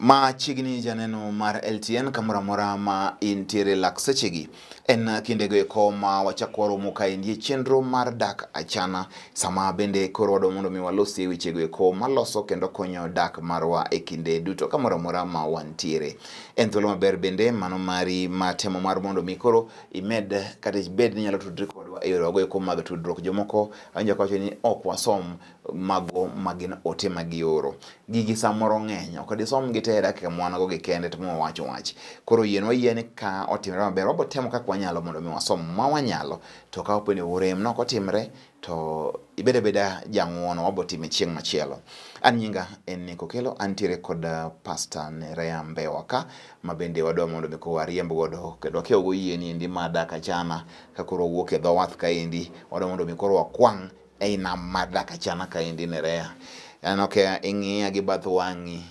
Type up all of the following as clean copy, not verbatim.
Machiegni janeno mar LTN kamoro amora ma intiere lak sechegi. En kindego eko ma wachako waromo kaendi e chenro mar dak achana, sama bende koro wadwa mondo mi walosie wechego eko maloso kendo konyo dak marwa e kinde duto kamoro amora ma wantiere. En thuolo maber bende mano mari ma temo mar mondo mi koro imed kata ibed ni inyalo tudri kodwa e yorewago eko mag tudruok. Jomoko awinjo kawacho ni ok wasom mago magin ote ma gioro. Gigi samoro ng'eny, ok disom gi te e dakika ma wan go gi kende to ma wawacho wach. Koro yienwa yie ni ka otimore maber, wabo temo kaka wanyalo mondo mi wasom ma wanyalo. To ka opo ni orem nok otimre, to ibed abeda jang'uono, wabo time chieng' machielo. An nyinga en Nick Okello, antiere kod Pastor Nerea Mbewa ka, ma bende wadwa mondo mi koro wariemb godo, kendo wakiew go yie ni endi mar dak achana, ka koro wawuok e dho wath kaendi, wadwa mondo mi koro wakwang' ei nam mar dak achana kaendi Nerea. Aneno ka ing'iya gi bath wang'i,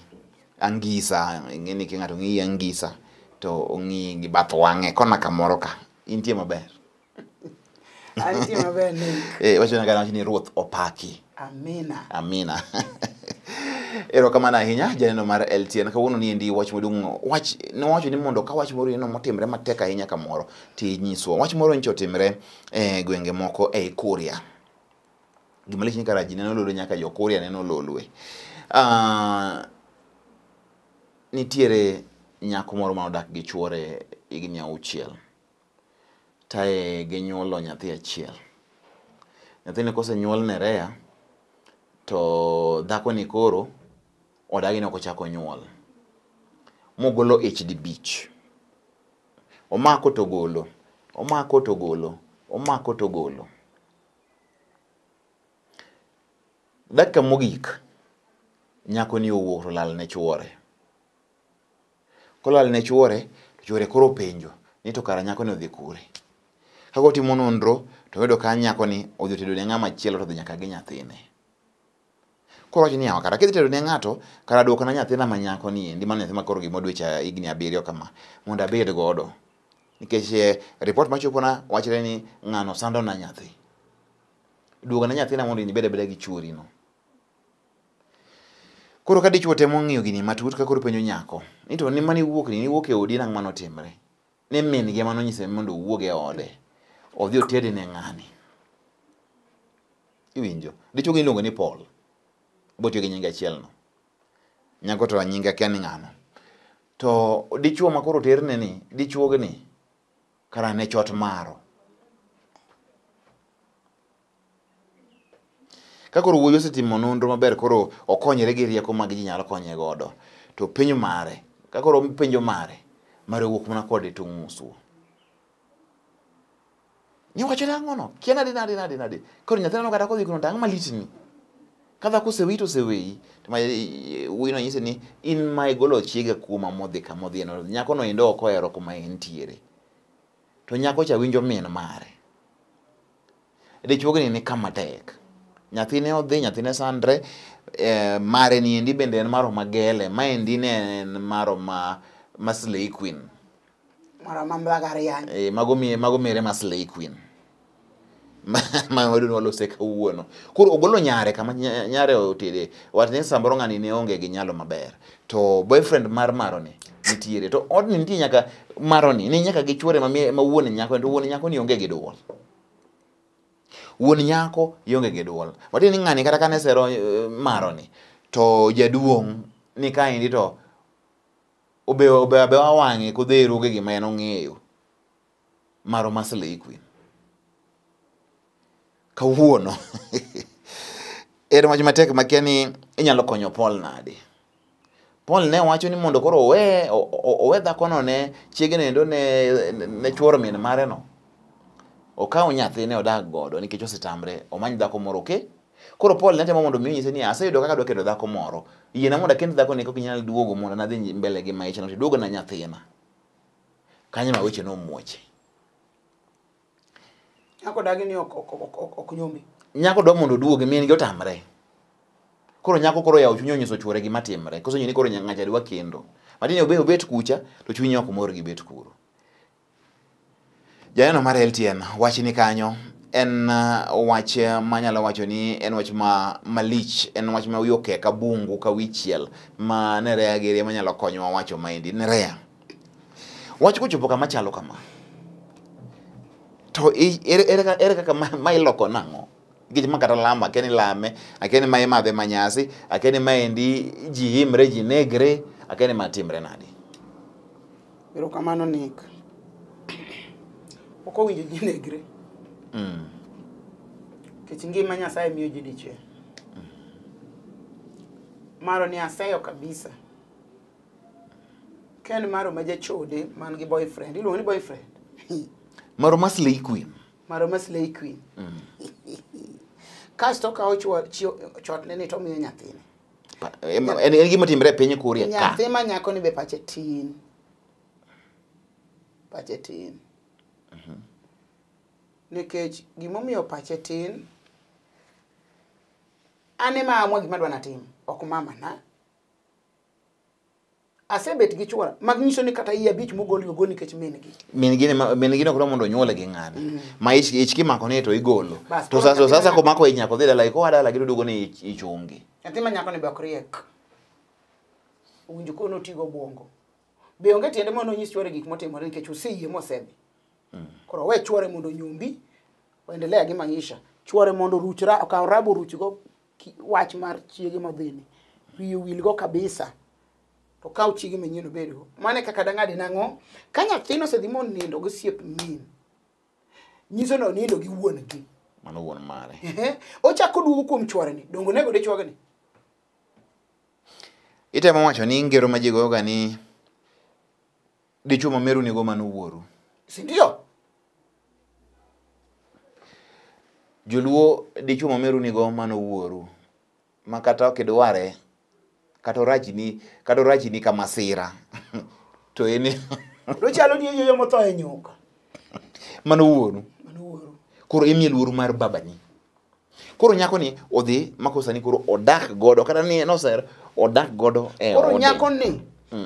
angisa, ing'e ni ka ng'ato ng'iyi angisa, to ong'iyi gi bath wang'e kona kamoro ka. Intie maber? Antie maber, Nick. Wachona kana wach ni Ruoth opaki. Amina. Amina. Erokamano ahinya janeno mar LTN. Kawuono ni endi wach maduong', wach nowacho ni mondo ka wach moro ineno motimre matek ahinya kamoro tinyiswa. Wach moro nyocha otimre e gwenge moko ei Kuria. Gima lich ni kara ji neno lolwe nyaka jo Kuria neno lolwe. Nitiere nyako moro ma odak gi chuore higni 6. Tae ginyuolo nyathi achiel. Nyathini kosenyuol Nerea, to dhako ni koro odagi ni ok ochak onyuol. Mogolo ich dibich. Omako to golo, omako to golo, omako to golo. Dakika mogik, nyako ni owuok to olal ne chuore. Kolal ne chuore, to chuore koro openjo ni to kara nyako ni odhi kure. Kaka otimo nonro, to oyudo ka nyako ni odhi otedo ne ng'ama chielo to odhi nyaka gi nyathine. Koro owacho ni yawa kara kidhi tedo ne ng'ato, kara duokna nyathina ma nyako ni endi, mano nyathi ma koro gimo dweche higni 7 kama, mondo abed godo. Nikech report machopona wachre ni ng'ano sando na nyathi. Duogna nyathina mondo in ibed abeda gi chuori no. Koro ka dichuo temo ng'iyo gini matut ka koro penjo nyako, ni to ni mane iwuok ni, niwuok e odi nang'o mane otimre? Ni min gi ema nonyise mondo owuog e ode, odhi oted ne ng'ani. Iwinjo? Dichuo gi iluongo ni Paul. Obotiyo gi nyinge achiel no. Nyako to nyinge akia ni ng'ano. To dichuo ma koro oterne ni, dichuo ni, kara ne chot maro. Ka koro wuoyi osetimo nonro maber, koro okonyre gi rieko mag ji nyalo konye godo. To penjo mare, ka koro penjo mare, mare owuok mana kode to ng'uso. Ni wacho nang'o no? Kia nade nade nade nade. Koro nyathina no kata kodhi kuno to ang'o malich ni? Ka dhako oseweyi to oseweyi. To ma wuoyi no nyise ni in ma igolo chiega kuoma modhi kama odhiye no. Nyako no endo ok ohero kuma entiere. To nyako cha winjo min mare. Dichuogni ni kama tek. Nyathine odhi, nyathine sandre, mare ni endi bende en maro magele, maendi ne en maro ma slay queen. Maro ma mbalariany. Mago miye, mago mere ma slay queen. Ma wadwa walose kawuono. Koro ogolo nyare kama nyare otede. Wach ni samoro ng'ani ne onge gi nyalo maber. To boyfriend mar maro ni nitiere. To odni nitie nyaka maro ni, ni nyaka gi chuore ma wuon nyako, to wuon nyako ni onge gi duol. Wuon nyako ionge gi duol. Matiende ni ng'ani kata kane sero maro ni, to jaduong' ni kaendi to obeyo abewa wang'e kodhero gi gima en ong'eyo. Maro ma slay queen. Kawuono en wach matek makia ni inyalo konyo Paul nade. Paul ne wacho ni mondo koro owe dhakono ne chiege no endo ne chuoro min mare no. Okaw nyathine odag godo nikech osetamre, omany dhako moro oke. Koro Paul ne temo mondo mi onyise ni aseyudo kaka adwa kendo dhako moro. Yiena mondo akend dhako ni kok inyal duogo mondo nadhi mbele gi maisha no, to iduogna nyathina. Kanyo ma weche nomuoche. Nyako dagi ni ok nyombi. Nyako dwa mondo oduogi, min gi otamre. Koro nyako koro oyawo chunye onyiso chuore gima timre. Koso ni koro ng'acha dwa kendo. Matini obet kucha to chunye ok mor gi bet kuro. Janeno mar LTN wach ni kanyo En wach manyalo wacho ni en wach ma malich, en wach ma wiyo ke ka bungu ka wichiel ma Nerea giri manyalo konyowa wacho maendi. Nerea, wach kochopo kama chalo kama to ere kaka ma iloko nang'o? Nikech ma kata lamo akia ni lame, akia ni ma imadhe manyasi, akia ni maendi ji himre, ji negre, akia ni ma timre nadi. Erokamano Nick. Ok owinjo ji negre. Nikech ngima Nyasaye miyo ji dichiel. Maro ni aseyo kabisa. Ka en maro ma jachode man gi boyfriend, iluongo ni boyfriend. Maro ma slay queen. Maro ma slay queen. Kasto okawo chotne ni to omiyo nyathine. En gima timre e piny Kuria ka. Nyathi ma nyako ni be pache tin. Pache tin. Nikech gimomiyo pache tin, an ema amua gima adwa natim, ok mama na. Asebet gi chuora, mag nyiso ni kata iye abich mogol ogol nikech min gi. Min gi ok dwa mondo onyuole gi ng'ane. Ma ich kimako ni to igolo. To sasa komako ich nyako dhi dala, koa dala gi duogo ni ich onge. Nyathi ma nyako ni be ok riek. Owinjo kono otigo obwongo. Be onge tiende mondo onyis chuore gik motimore nikech oseyie mosedhi. Koro we chuore mondo onyombi, oendelea gi maisha. Chuore mondo oruch okaw rabo oruchgo wach mar chiege modhini. Wiye owilgo kabisa. To kaw chiege manyien obedgo. Mano e kaka dang'adi nang'o? Ka nyathino osedhi monindo gi osiep min, nyiso ni onindo gi wuon gi. Mano wuon mare. Ochako duogo kuom chuore ni. Donge onego dichuoge ni? Itemo wacho ni ngero ma ji goyoga ni dichuo ma meru nigo mano wuoru. Si ndio? Joluo dichuo ma meru nigo mano wuoru. Ma kata ok idware, kata orachni ka masira. To en Ochalo ni yeye motho e nyuka. Mano wuoru. Mano wuoru. Koro imiye luor mar babani. Koro nyako ni odhi makosa ni koro odak godo kata ni noser odak godo e ode. Koro nyako ni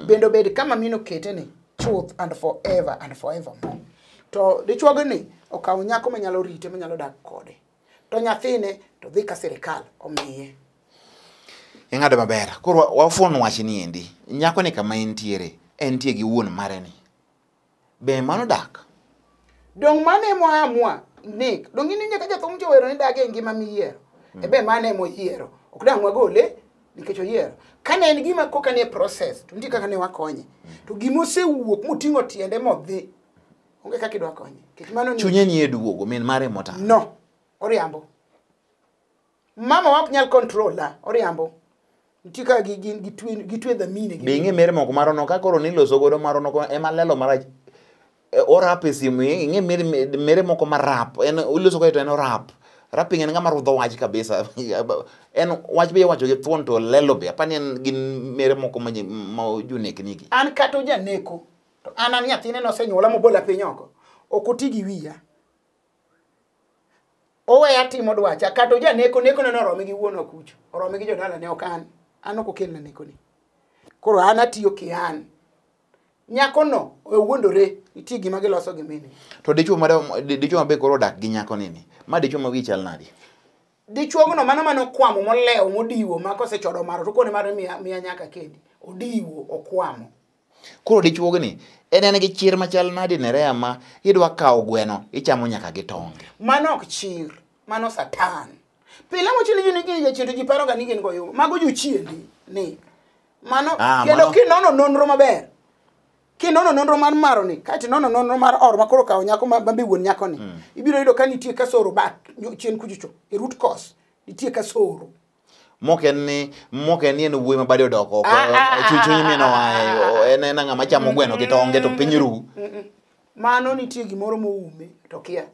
bende obed kama mino kete ni truth and forever and forevermore. To dichuogo ni okawo nyako manyalo rite manyalo dak kode. To nyathine to dhi ka sirikal omiye. Ing'ado maber. Koro wafuon wach ni endi. Nyako ni kama entiere, entie gi wuon mare ni. Be mano dak? Dong mane moamua Nick, dong in nyaka jathum jowero ni dage e ngima miyiero. Ebe mane moyiero. Ok dang' wagole nikech oyiero. Kane en gima koka nie process, to nitie kaka ne wakonye. To gima osewuok moting'o tiende modhi, onge kaka idwa konye. Nikech mano ni chunye nie duogo, min mare motamo. No, oriambo. Mama ok nyal controla, oriambo. Nitie kaka gitwe dhamine. Be ing'e mere moko marono ka koro niloso godo marono ema lelo marach. Orap e simu, ing'e mere moko marap. En uloso kode to en orap. Rapping en ng'ama rudho wach kabisa. En wach be iwacho gi thuon to lelo be. Apani en gin mere moko ma jonekni gi. An kata ojaneko, to an nyathine nosenyuola mobola piny oko. Ok oti gi wiya. Oweya timo dwacha. Kata ojaneko, neko ne orome gi wuon okucho. Orome gi jodala ne ok an. An ok okelna neko ni. Koro an atiyo ki an. Nyako no owuondore, nitie gima giloso gi min. To dichuo ma be koro odak gi nyako nini? Ma dichuo ma wiye chal nadi? Dichuogno mano mano okwamo molewo modiwo ma kosechodo maro to kone maro miya nyaka kendi. Odiwo okwamo. Koro dichuogni en gi chir machal nadi Nerea ma idwa kawo gweno ichamo nyaka gi tonge. Mano ok chir, mano satan. Pile mochilo ji ni gin jachien to ji paroga ni gin go. Mago jochiendi ni. Mano kendo kinono nonro maber. Kinono nonro mar maro ni, kaeto inono nonro mar or ma koro kawo nyako ma be wuon nyako ni. Ibiro yudo ka nitie kasoro back chien kuchocho e root cause nitie kasoro. Mok en ni en wuoyi ma bade odok oko, chuny min oaye, en en ng'ama chamo gweno gi tonge to piny ru. Mano nitie gimoro moume to kia.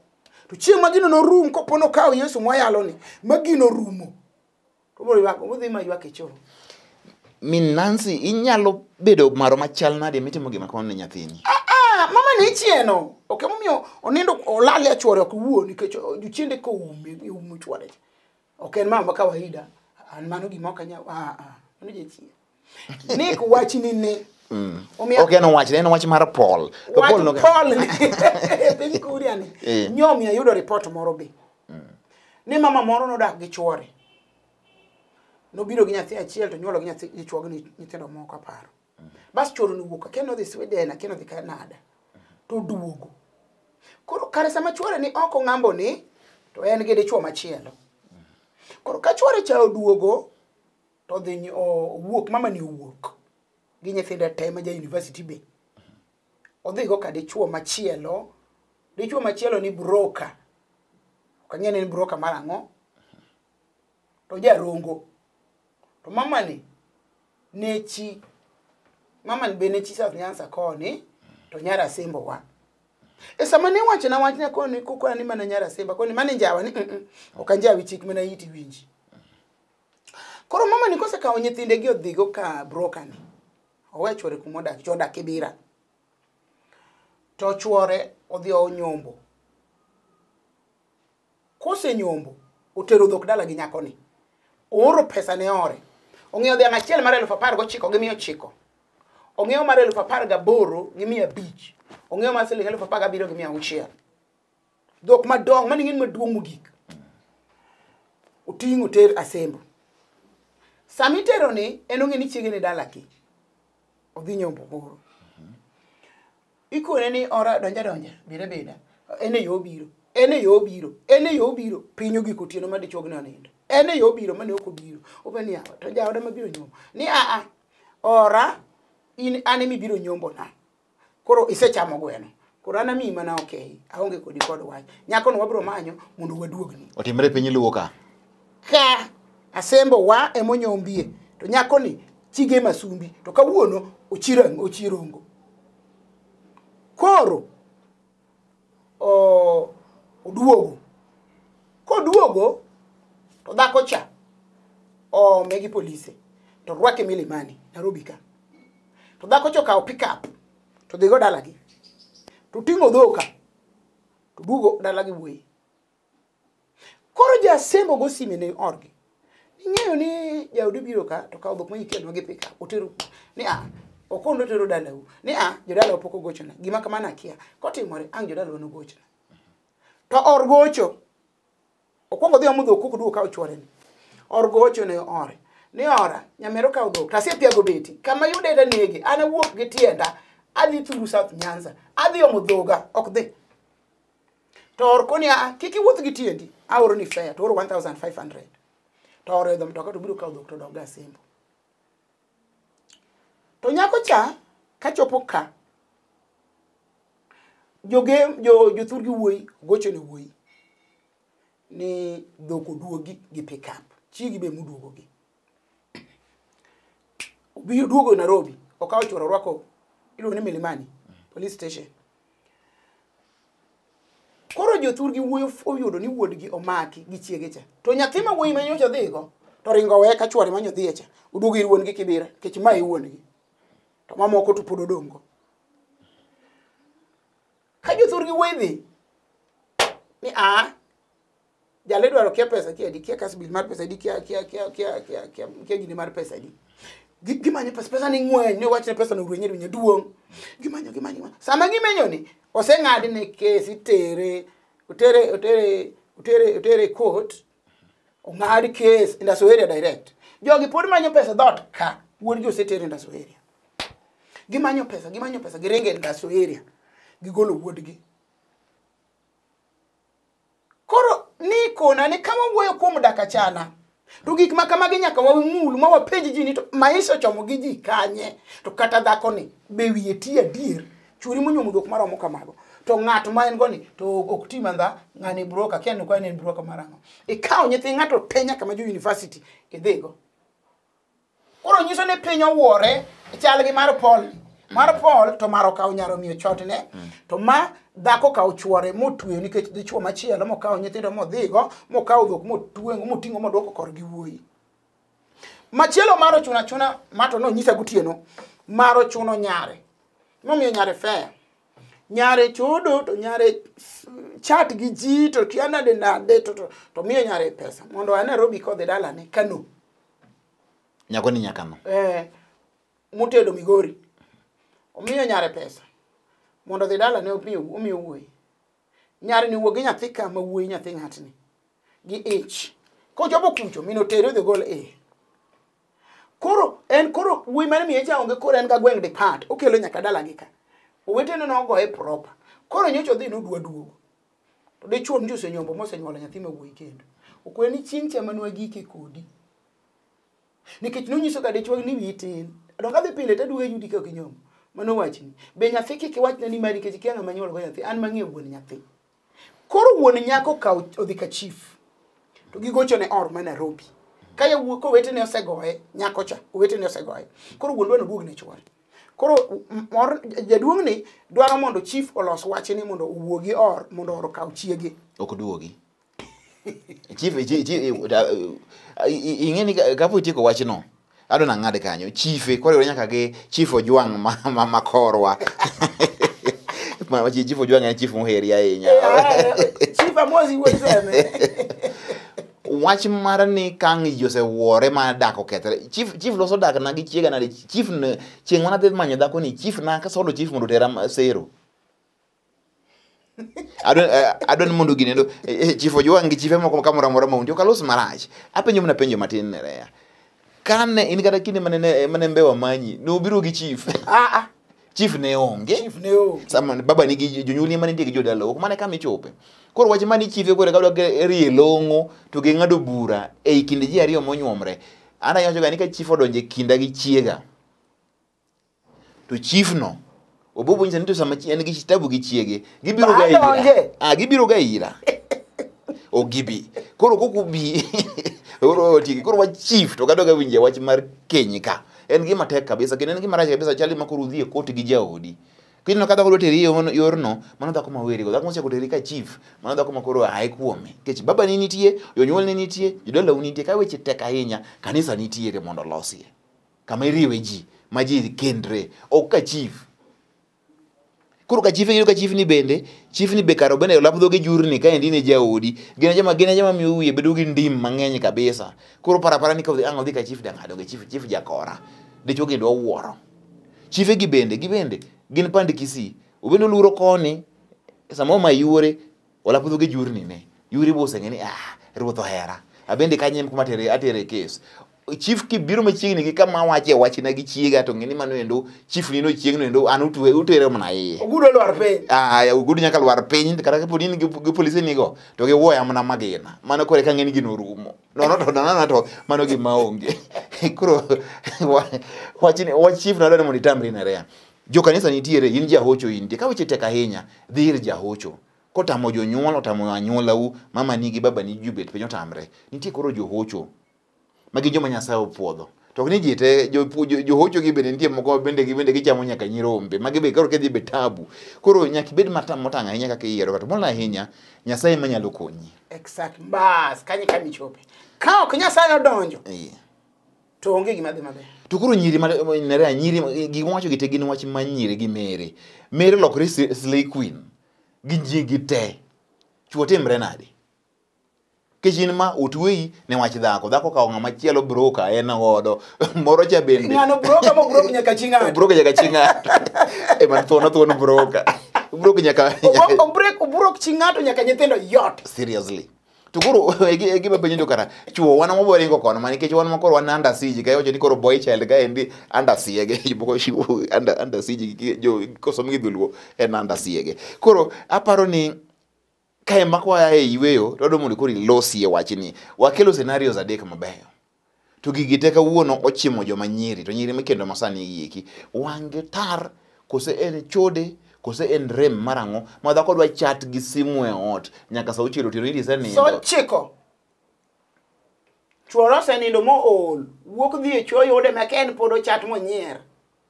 To chieng' ma gino norum kopo nokawo Yesu mwayalo ni, ma gino rumo. To biro ywak, odhi ma ywak e choo. Min Nancy, inyalo bedo maro machal nade mitimo gima kamano ne nyathini? Mama ni chieno. Ok emomiyo onindo olal e chuore ok wuo nikech jochiende koume oumo chuore. Ok en mama kawaida. An mano gima ok anyal. Mano jachien. Nick wachni ni Omiyo Ok en wach, en wach mar Paul. To Paul wach Paul ni e piny Kuria ni nyomiyo ayudo report moro be. Ni mama moro nodak gi chuore. Nobiro gi nyathi achiel to nyuolo gi nyathi gi chuo gi nyithindo moko aparo. Bas chuore nowuok akia nodhi Sweden akia nodhi Canada. To oduogo. Koro kare sama chuore ni oko ng'ambo ni to en gi dichuo machielo. Koro ka chuore cha oduogo to odhi owuok mama ni owuok gi nyithinde te ma ja university be. Odhi go ka dichuo machielo, dichuo machielo ni broker. Ok ang'e ni en broker mar ang'o. To jarongo. To mama ni ne chi mama ni be ne chi South Nyanza koni to nyar Asembo wa. E sama ne wachona wachna koni kokona ni mana nyar Asemba koni mane njawa ni ok anjawi chik mana iti winji. Koro mama ni kosekawo nyithinde gi odhigo ka broker ni. Owe chuore kuma odak, chuore odak Kibera. To chuore odhi onyombo. Kosenyombo, otero dhok dala gi nyakoni. Ooro pesa ne ore. Ong'iewo dhiang' achiel mar 19,900 gi 900. Ong'iewo mar 18,500 gi 500. Ong'iewo mar siling 17,000 gi 600. Dhok madongo, mano ing'e ni maduong' mogik. Oting'o oter Asembo. Sama itero ni, en ong'e ni chiege ni dalagi. Odhi nyombo moro. Ikone ni ora donja donja, beda beda. En e yo obiro. En e yo obiro. En e yo obiro. Piny ogik otieno ma dichuo gi onindo. En e yo obiro mane ok obiro. Openjo ni yawa, to jaoda mabiro nyombo. Ni a a, ora in an ema ibiro nyombo na. Koro isechamo gweno. Koro an amiyi mana okay. Aonge kodi kod wach. Nyakono wabiro manyo mondo waduogni. Otimre piny Luo ka. Ka Asembo wa emonyombie. To nyakoni chige masumbi. To kawuono ochirongo. Koro oduogo. Koduogo to dhako cha oome gi polise to rwake Milimani Nairobi ka. To dhako cha okawo pick up to dhigo dalagi. To ting'o dhoka to duogo dalagi wuoyi. Koro ja Asembo go sime ne orgi. Ing'eyo ni jaodi biro ka to kawo dhok manyikelnwa gi pick up otero ni a okondo otero dalau ni a jodalawa pok ogochona gima kamano akia kotimore ang' jodalawa nogochona. To or gocho okwongo dhi omo dhok kokoduogo kawo chuore ni. Or gocho ne ore ni ora nyamero kawo dhok to asepiago beti kama yude tanege an awuok gi tienda adhi thuru South Nyanza adhi omo dhoga ok dhi. To or koni a kik iwuoth gi tiendi aoro ni fare to oro 1500. To oro idho mtoka to biro kawo dhok to dok ga Asembo. To nyako cha kachopo ka joge jo jothurgi wuoyi gocho ne wuoyi ni dhok oduogi gi pick up chigi be muduogo gi. Obiro duogo Nairobi okawo chuoro orwako iluongo ni Milimani police station. Koro jothurgi wuoyi oyudo ni wuodgi omaki gi chiege cha. To nyathi ma wuoyi manyocha dhigo to ringo weye ka chuore manyo dhiye cha. Oduogo ir wuon gi Kibera nikech ma e wuon gi. To mamoko to pod odong' go. Ka jothurgi wuoyi dhi ni a jale dwaro kia pesa kia di kia cash bill mar pesa di kia kia kia kia kia kia kia gini mar pesa di. Gimanyo pesa pesa ni ng'weny ni wachne pesa no ruenye ruenye duong'. Gimanyo gimanyo. Sama gimenyo ni oseng'ad ne kes itere otere otere otere otere court ong'ad kes Industrial Area direct. Jogi pod manyo pesa dhoot ka wuon gi osetere Industrial Area. Gimanyo pesa gimanyo pesa giringo e Industrial Area gigolo wuodgi. Koro ni kona ni kama wuoyo kuom dak achana to gik ma kamagi nyaka wamul ma wapenj ji ni to maisha ochomo gi ji kanye to kata dhako ni be wiye ti adier chuori monyuomo dhok maromo kamago to ng'at ma en go ni to ok ti mandha ng'ani broker kia ni en broker mar ang'o. Ikawo nyithi ng'ato te nyaka ma jo university idhigo. Koro nyiso ni piny owuore chal gi mar Paul. Mar Paul to mar okawo nyaro miyo chotne to ma dhako okawo chuore motweyo nikech dichuo machielo mokawo nyithindo modhigo mokawo dhok motwengo moting'o moduoko korgi wuoyi. Machielo mar ochuno achuna ma to nonyisa gotieno mar ochuno nyare momiyo nyare fair. Nyare chodo to nyare chat gi ji to kia nade nade to miyo nyare pesa mondo a Nairobi kodhi dalane Kano. Nyako ni nyakano. Motedo Migori. Omiyo nyare pesa mondo odhi dala ne omiyo wuoyi. Nyare ni wuok gi nyathi kama wuoyi nyathi ng'atni gi ich. Kochopo kucho min otere odhi ogol iye. Koro en koro wuoyi mane miye cha onge koro en ga gweng' depart okelo nyaka dala gi ka. Owetene nogoye proper. Koro nyocha odhi nodwa duogo. To dichuo nyocha osenyombo mosenyuolo nyathi ma wuoyi kendo. Okwe ni chieng' cha mane wagike kodi. Nikech nonyiso ga dichuo ni wiyi tin. Donge adhi pile taduogo ayudi ka ok inyombo. Mano wachni. Be nyathi kik iwachna ni mari nikech ikia ng'ama nyuolo go nyathi. An mang'eyo wuon nyathi. Koro wuon nyako okawo odhi ka chief. To gigocho ne or ma Nairobi. Ka yawuoyi kowetene osegoye, nyako cha, owetene osegoye. Koro wuon dwaro oduog ne chuore. Koro mor jaduong' ni dwaro mondo chief olos wachni mondo owuogi or mondo or okaw chiege. Ok duogi. Chief ing'e ni kapo itieko wachno adwa nang'ad kanyo chife koriwore nyaka gi chief Ojwang' ma korwa. Ma chief Ojwang' en chief moheri ahinya. Chief Amosi wuod Seme. Wach mar ni ka ang' ji osewuore ma dak okethre. Chief loso dak na gi chiega nade. Chief ne chieng' mana dhi manyo dhako ni chief na kasolo chief mondo otera sero. Adwa ni mondo gini endo chief Ojwang' gi chife moko kamoro amora ma untie ok alos marach. Apenjo mana penjo matin ne Rea. Kane in kata kinde mane Mbewa manyi, nobiro gi chief. Chief ne onge. Chief ne onge. Sama baba nigi jonyuolni ema nitie gi jodala, ok mana kama ichope. Koro wach mani chife koro ka dwa rie long'o to ging'ado bura ei kind ji ariyo monyuomre. An awacho ga ni ka chief odonjo e kinda gi chiega, to chief no obobo nyisa ni to sama en gi tabu gi chiege, gibiro ga ira. Gibiro ga ira. Ok gibi. Koro kok ubi, koro otieki. Koro wach chief to kadwa ga winje wach mar keny ka. En gima tek kabisa, kendo en gima rach kabisa chal ma koro udhi e kot gi jaodi. Kineno ka dhako dwa teri yorno, mano dhako ma weri go. Dhako mosechako teri ka chief, mano dhako ma koro ae kuome. Nikech babani nitie, jonyuolne nitie, jodalau nitie, ka weche tek ahinya, kanisa nitiere mondo olosie. Kama iriwe ji, ma ji kendre, ok ka chief. Koro ka chief iyudo ka chief ni bende, chief ni be kar bende olap dhoge jurni ka endi ne jaodi. Gin joma miyo wiye bedo gi ndim mang'eny kabisa. Koro para para ni ka odhi ang' odhi ka chief dang'ado gi chief, chief jakora. Dichuo gi dwa wuoro. Chife gi bende, gin pand Kisii. Obende oluoro koni, sama oma yuore, olap dhoge jurni ne. Yuri bo oseng'e ni, ruoth ohera. Abende kanyo kuma atere kes. Chief kibiro machiegni gi kama awache wachna gi chiega to ng'e ni mano endo chief ni no chieng' no endo an utere mana iye. Ogudu olwar piny. Ogudu nyaka lwar piny kata kapo ni in gi polise nigo to giwuoya mana magina. Mano koro eka ng'e ni gino orumo. Nono to nono to mano gima onge. Koro wach chief no adwa ni mondo itamri ne Rea. Jo kanisa nitiere, in jahocho intie. Ka weche tek ahinya, dhi ir jahocho. Kotamo jonyuol, otamo anyuolau, mama ni gi baba ni ji bet piny otamre. Nitie koro johocho. Magi joma Nyasaye opuodho. To ok ni ji te, johocho gi bende nitie moko bende gi bende gichamo nyaka nyirombe. Magi be koro kidhi be tabu. Koro nyaka ibed motang' ahinya kaka iyiero. Kata moloyo ahinya, Nyasaye ema nyalo konyi. Exact. Bas, kanyo kama ichope. Ka ok Nyasaye odonjo, to onge gima dhi maber. To koro nyiri ma, Nerea, nyiri, gik mwacho gi te gin wach ma nyiri gi mere. Mere lokre slay queen. Gi ji gi te. Chuo timre nade? Nikech in ma otweyi ne wach dhako. Dhako okawo ng'ama chielo broker en godo. Moro cha bende. Ng'ano broker mo broker nyaka chi ng'ato. Broker nyaka chi ng'ato. Man thuon broker. Broker nyaka Obrok chi ng'ato nyaka nyithindo yot. Seriously. To koro e gima penjo to kara chuo wan ma waringo kono ma nikech wan ma koro wan under siege ka iwacho ni koro boy child ka endi under siege jomoko under siege jo kosom gi dholuo en under siege. Koro aparo ni ka ema kwa e yweyo to adwa mondo koro ilosie wachni. Wakelo scenarios adek mabeyo. To gigi te kawuono ochimo joma nyiri, to nyiri mikendo masani gi eki. Wang'gi tar, kose en chode, kose en rem mar ang'o, ma dhako dwa chat gi simu e ot, nyaka sa auchiel otieno iri isenindo. Sa ochiko. Chuore osenindo mool, wuok dhi e choo yude ma ka en pod ochat monyier.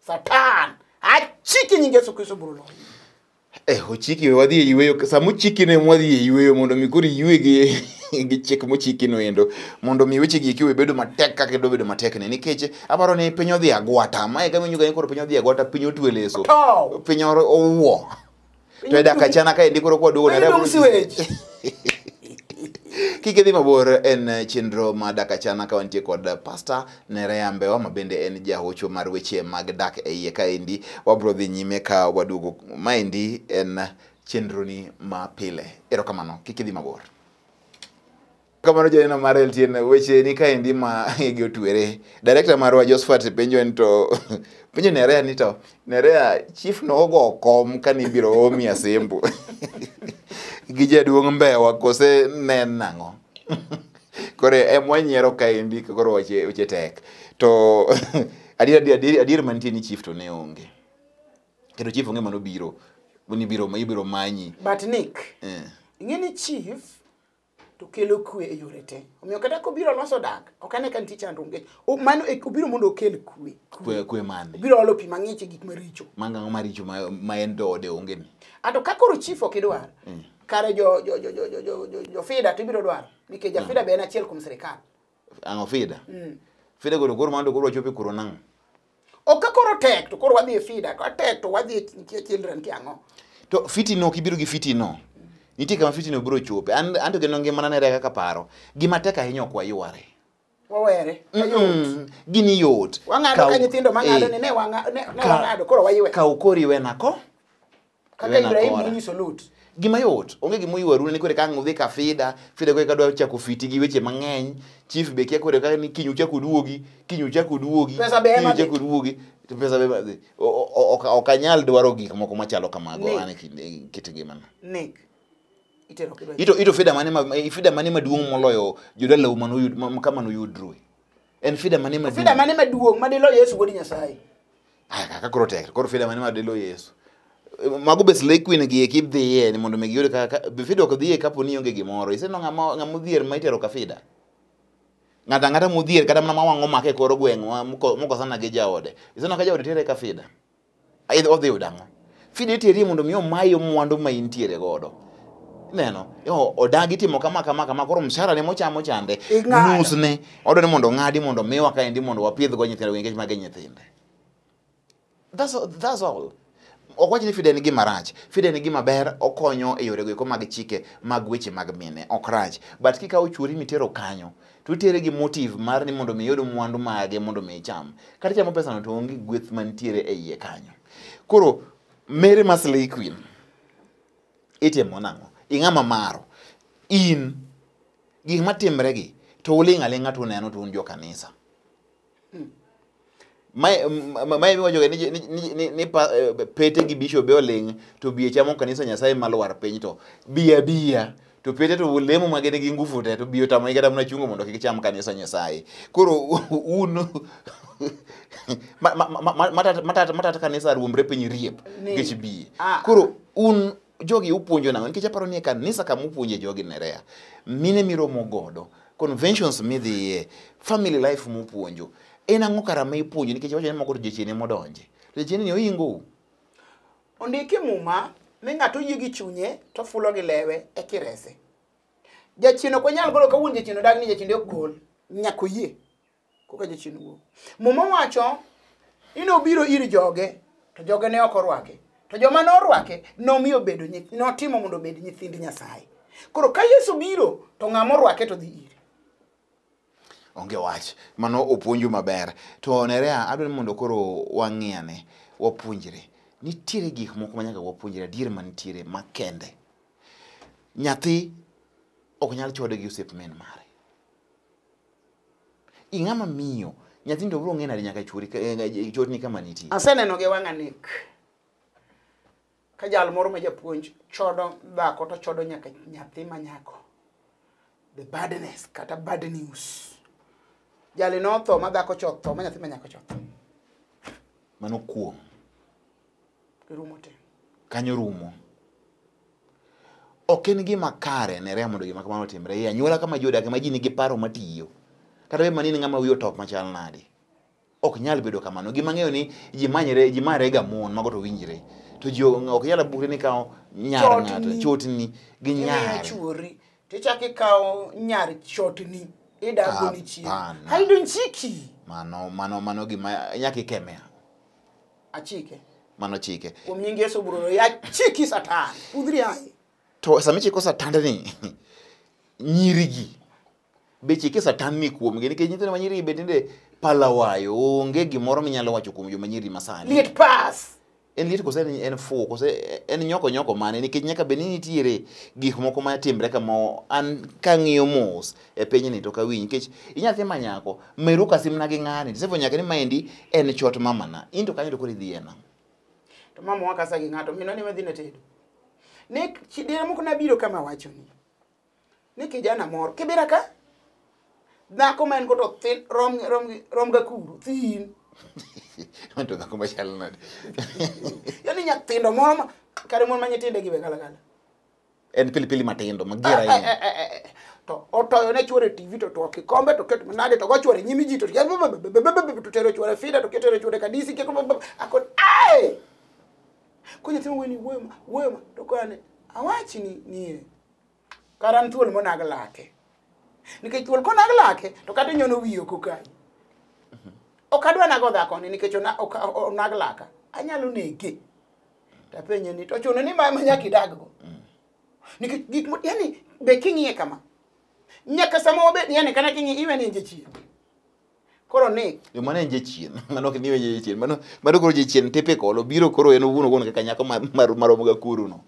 Satan, achiki nying Yesu Kristo biro loyi. Ochiki we wadhi e yweyo, sama ochiki ne wadhi e yweyo mondo mi koro iywe gi chik mochiki no endo, mondo mi weche gi eki we bedo matek kaka idwa bedo matek ni, nikech aparo ni piny odhi agwata, mae kama iwinjo ga ni koro piny odhi agwata, piny otwe leso. Otow. Piny owuo. To e dak achana kaendi koro kwa duogo Piny ne dong' siwech. Kik idhi mabor en chenro ma Dak Achana ka wantie kod Pastor Nerea Mbewa ma bende en jahocho mar weche mag dak e iye kaendi. Wabro dhi nyime ka waduogo. Maendi en chenroni ma pile. Erokamano, kik idhi mabor. Kamano joneno mar LTN, weche ni kaendi ma igi otwere. Director marwa Josephat penjo en to penjo Nerea ni to Nerea chief no ogo kom kane ibiro omi asembo gi jaduong' Mbewa kose ne en nang'o? Koro em wanyiero kaendi koro weche tek. To adier mantie ni chief to ne onge. Kendo chief onge manobiro nibiro ibiro manyi. But Nick, ing'e ni chief to kelo kwe e yore te. Omiyo kata kobiro loso dak, ok ane ka nitie chandruok nikech mano obiro mondo okel kwe. Kwe mane? Obiro olo pi mang'ich e gik maricho. Mano ang'o maricho ma en to ode onge ni? Ato ka koro chief ok idwar, kare jo FIDA to ibiro dwaro. Nikech ja FIDA be en achiel kuom sirikal. Ang'o FIDA? FIDA koro koro mano to koro wachopo e kuro nang'o? Ok ka koro tek to koro wadhi e FIDA, ka tek to wadhi e children ki ang'o? To fiti no ok ibiro gi fiti no. Nitie kama fiti no biro chope. An to kendo ngimana nere kaka paro. Gima tek ahinya ok wayware. Wawere. Gini yot. Wang'ado ka nyithindo mang'ado ni ne wang'ado koro waywe. Kaw kori iwena ko. Kaka Ibrahim nonyiso Lut. Gima yot. Onge gima oywaru ni kore ka ang' udhi ka FIDA, FIDA kore ka dwa chako fiti gi weche mang'eny. Chief be kia kore ka ni kiny uchak uduogi, kiny uchak uduogi, kiny uchak uduogi. To pesa be madhi. Ok anyal dwaro gik moko machalo kamago an e kit ngimana. Nick. Itero kidwa. Ito FIDA mane ma FIDA mane maduong' moloyo jodalau manoyud kama noyudrue. En FIDA mane maduong'? FIDA mane maduong' madilo Yesu wuod Nyasaye. Aya kaka koro tek. Koro FIDA mane madilo Yesu. Mago be Slay Queen gi ekip dhiye ni mondo mi giyud kaka FIDA ok dhiye kapo ni onge gimoro. Iseneno ng'ama odhier ma itero ka FIDA. Ng'ato ang'ata modhier kata mana ma wang' omake e kor gweng' mokosana gi jaode. Iseneno ka jaode tere ka FIDA. Odhi yudo ang'o? FIDA iterie mondo mi omayi mwandu ma intiere godo. Neno, odagi timo kama kama kama koro mshahara ne mochamo chande. Nus ne odwaro ni mondo ong'adi mondo miwa kaendi mondo wapidh go nyithindo nikech magi nyithinde. That's all. Ok wach ni FIDA en gima rach. FIDA en gima ber, okonyo e yore goeko mag chike mag weche mag mine. Ok rach. But kikawo chuori mitero kanyo, to itere gi motive mar ni mondo mi iyud mwandu mage mondo mi icham. Kata ichamo pesano to onge gweth mantiere e iye kanyo. Koro Mary ma Slay Queen itimo nang'o? Ing'ama maro. In gik matimre gi to uling' aling'a to uneno to un jo kanisa. Mae miwacho ni pete gi bishop be oling' to biye chamo kanisa Nyasaye malwar piny to biya biya to pete to lemo mage nigi nguvu te to biyo tamogi kata mana chungo mondo kik cham kanisa Nyasaye. Koro un matata kanisa ruombre piny riep nikech biye. Koro un jogi upuonjo nang'o? Nikech aparo ni e kanisa kama upuonje jogi Nerea, mine miromo godo, conventions midhiye, family life mupuonjo, en ang'o kara ma ipuonjo? Nikech iwacho ni moko to jachien ema odonje. To jachien ni oingou. Ondiki Muma ni ng'ato oyie gi chunye to fulo gi lewe e kirese. Jachien ok wanyal golo kawuon jachien odag ni jachien ok gol. Nyaka oyie koka jachien wuok. Muma wacho ni nobiro ir joge to joge ne ok orwake. To joma norwake nomiyo bedo notimo mondo obed nyithind Nyasaye. Koro ka Yesu biro to ng'ama orwake to dhi ire. Onge wach. Mano opuonju maber. To Nerea, adwaro ni mondo koro wang'iyane, wapuonjre. Nitiere gik moko ma nyaka wapuonjre adier mantiere makende. Nyathi ok nyal chwade gi osiep min mare. Ing'ama miyo, nyathini to biro ng'e nade nyaka chorni kama nitie. Aseneno gi wang'a Nick. Ka jal moro ma japuonj chodo dhako to chodo nyaka nyathi ma nyako. The badness kata bad news. Jali notho ma dhako cha otho ma nyathi ma nyako cha otho. Mano kuong'. Rumo te. Kanyo rumo. Ok en gima kare Nerea mondo gima kamano otimre. E anyuola kama ji odake ma ji nigi paro matiyo. Kata bed mana ni in ng'ama wiye otop machal nade. Ok nyal bedo kamano. Gima ang'eyo ni ji manyre, ji mare ga mon, mago to winjre. To ji ok nyal bukre ni kawo nyar ng'ato, chotni gi nyar. Chuori. Tichako ikawo nyar chotni, idago ni chieng'. Haidonchiki. Mano gima nyaka ikemea. Achike. Mano chike. Kuom nying Yesu bro, ya chiki Satan. Pudhri aye. To sama ichiko Satan ni, Nyirigi be chike satan ni kuomgi nikech nyithindo ma nyiri be tinde palawayo onge gimoro minyalo wacho kuom joma nyiri masani. Liet pass. En liet kose en fuwo kose en nyoko nyoko mane nikech nyaka bed ni nitiere gik moko ma timre kama an kang'iyo mos e pinyni to ok awinj nikech inyathi ma nyako meru kasimna gi ng'ani tisefwenyo nyaka ni maendi en chot mamana in to kanyo to koro idhiye nang'o? To mama wakasa gi ng'ato minwa ni madhi ne tedo. Ne diere moko nabiro kama wachoni. Ni kijana moro kibira ka dhako ma en go to thin rom ga kuru thin. To dhako machalo nade? Yani nyathindo moro ma kare mon ma nyithinde gi be galagala. En pilipili matindo mager ahinya. To otoyo ne chuore TV to tuo kikombe to keto manade to go chuore nyimi ji to to tero chuore fida to ketero chuore kadisi keto akon ai. Ko nyathi weni wuoyo to kone awachi ni nie. Kara thuol monag lake. Nikech thuol konag lake to kata nyono wiye ok okayi. Ok adwa nago dhakoni nikech onag laka. Anyalo nege. Tapenje ni to chuno ni ma nyaka idaggo. Nikech gik yani be king'iye kama. Nyaka sama wabed yani kana king'iye iwe ni en jachien. Koro ni yo mano en jachien. Mano ok ni iwe jachien. Mano koro jachien typical obiro koro en owuon owuon kaka nyako maromo ga kuru no.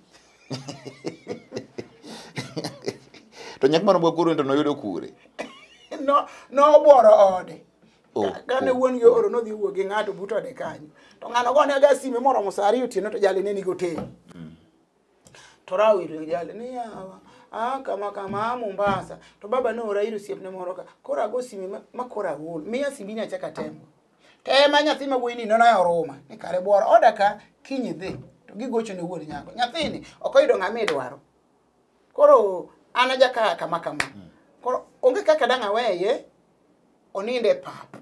To nyako maromo ga kuru to noyudo kure. No obuoro ode. Kane wuon gi oro nodhi wuo gi ng'ato but ode kanyo. To ng'ano gone ga sime moromo saa 2 otieno to jali ne nigo hotel. To rawo ir jali ni yawa. Ah kama kama Mombasa. To baba ne ora ir osiepne moro ka. Koro ago sime ma koro aol. Miya simbi ni achak atemo. Tema nyathi ma wuoyi ni nono e oruma. Ni kare buoro oda ka kiny idhi. To gigocho ne wuon nyako. Nyathini ok oyudo ng'ama idwaro. Koro an aja kama kama. Koro onge kaka dang' aweye oninde e pap.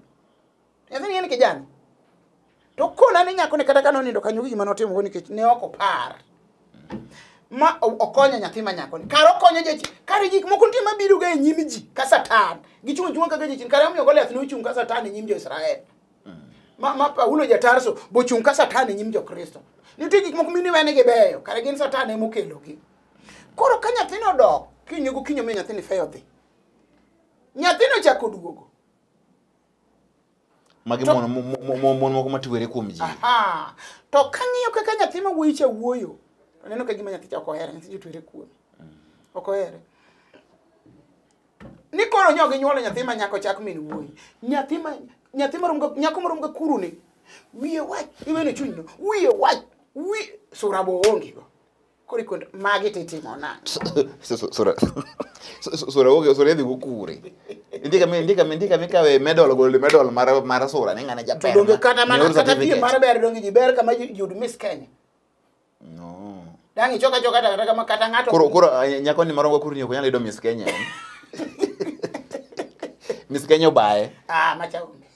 Nyathini en kijana. To kona ni nyako ne kata ka nonindo kanyo gima notimo nikech ne ok opar. Ma okonyo nyathi ma nyako ni. Kar okonyo jachien. Kare gik moko nitie mabiro ga e nyim ji ka Satan. Gichung' achung'a kaka jachien. Kare omiyo Goliath ne ochung' ka Satan e nyim jo-Israel. Ma Paulo ja Tarso bochung' ka Satan e nyim jo-Kristo. Nitie gik moko miniwene gi beyo. Kare gin Satan ema okelogi. Koro ka nyathino odok, kinyo gokinyi omiyo nyathini feyo dhi. Nyathino ochako duogo. Magi mon moko matwere kuom ji. Aha. To kang'iyo kaka nyathi ma wuoyi cha wuoyo, aneno ka gima nyathi cha ok ohere, nyathi cha otwere kuome. Ok ohere. Ni koro nyo ginyuolo nyathi ma nyako chak min wuoyi. Nyathi nyako marom ga kuru ni. Wiye wach, iwene chuny no. Wiye wach, wi sura bo onge go. Koro ikondo magi titimo nang'o? Sura onge, sura idhi go kure. Ndika mikawe medal gold medal mar sura ni ng'ane jaber. Donge kata mana kata piem mar ber donge ji ber kama ji Miss Kenya. No. Dang' ichoka choka kata kama kata ng'ato. Koro nyako ni marongo kuru ni ok nyal yudo Miss Kenya. Miss Kenya obaye. Ah macha onge.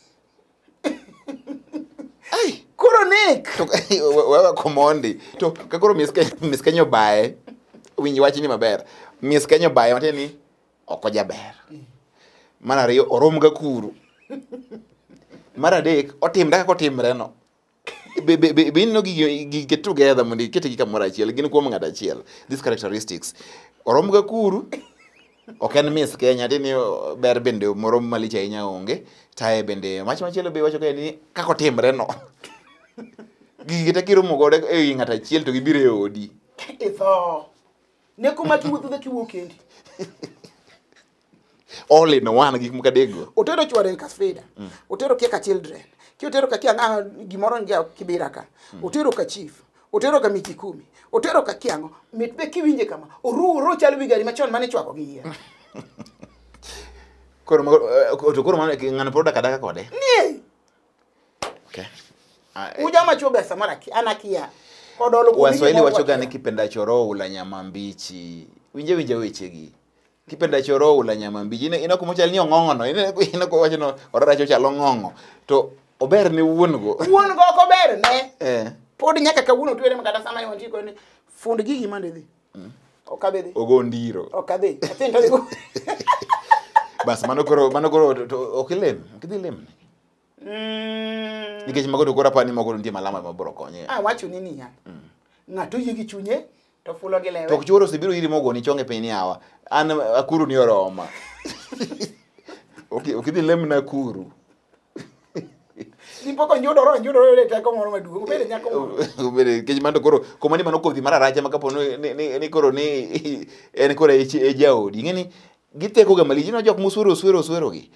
Ai koro nek. To wewe komondi. To ka koro Miss Kenya obaye. Winj wachni maber. Miss Kenya obaye matiende ni ok ojaber. Mar ariyo orom ga kuru. Mar adek otimre kaka otimre no. Be ineno gi get together mondo iketgi kamoro achiel gin kuom ng'ato achiel. These characteristics. Orom ga kuru. Ok en Miss Kenya tini ber bende moro malich ahinya onge. Tae bende wach machielo be wacho ka ni kaka otimre no. Gigi te kiromo godo e wi ng'ato achiel to gibiro e odi. Itho. Ne kuma kiwuotho dhi kiwuok kendi. All in one gik moko adekgo. Otero chwore ka Frida. Otero kia ka children. Ki otero ka kia ng'a gimoro ngia Kibira ka. Otero ka chief. Otero ka miti kumi. Otero ka kiang'o. Mit be kiwinje kama. Oru chalo wi gari machon mane chwako gi yien. Koro to koro mano ng'ano pod odak adaka kode? Nie. Okay. Ujama chuo be samoro an akia. Kodolo kuom Waswahili wacho ga ni kipendacho roho hula nyama mbichi. Winje winje wechegi. Kipendacho roho hula nyama mbichi. Ino kuma chal ni ong'ong'o no. Ino kuma wacho no oraracho chalo ong'ong'o. To ober ne wuon go. Wuon go ok ober ne. Eh. Pod nyaka kawuono twere kata sama iwantie koni fund gigi mande dhi. Ok adhi dhi. Ogo ndiro. Ok adhi. Athin to dhi go. Bas mano koro to ok ilem. Ok idhi lem. Nikech mago to koro apani moko nitie malama mabiro konye. Awacho ni niya. Ng'ato yie gi chunye To fulo gi lewe. To ok chuoro osebiro iri mogoni chonge piny ni yawa. An akuru ni oroma. Ok idhi lemna akuru. Dipo konjudore onjudore e teko moro maduong'. Obede nyako moro. Obede nikech mano koro komani mano kodhi mar aracha ma kapo ni koro ni en koro e jaodi. Ing'e ni giteko ga malich. Ineno jok moswero oswero oswero gi.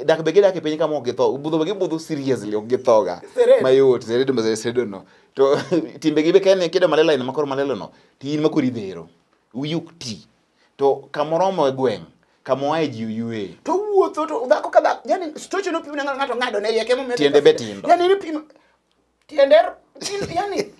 Dak be gidak e piny kama ok githo. Budho be gibudho seriously ok githoga. Mayot seredo ma seredo no. To timbegi be ka en kido malela ino makoro malelo no to in ma koro idhero. Wiyi ok ti. To kamoromo e gweng' kama oaye ji oyueye. To wuotho to dhako ka dhako yani stoche no pimo ne ng'ato ng'ado ne rieke momedo. Tiende be tindo. Yani ni pimo tiende yani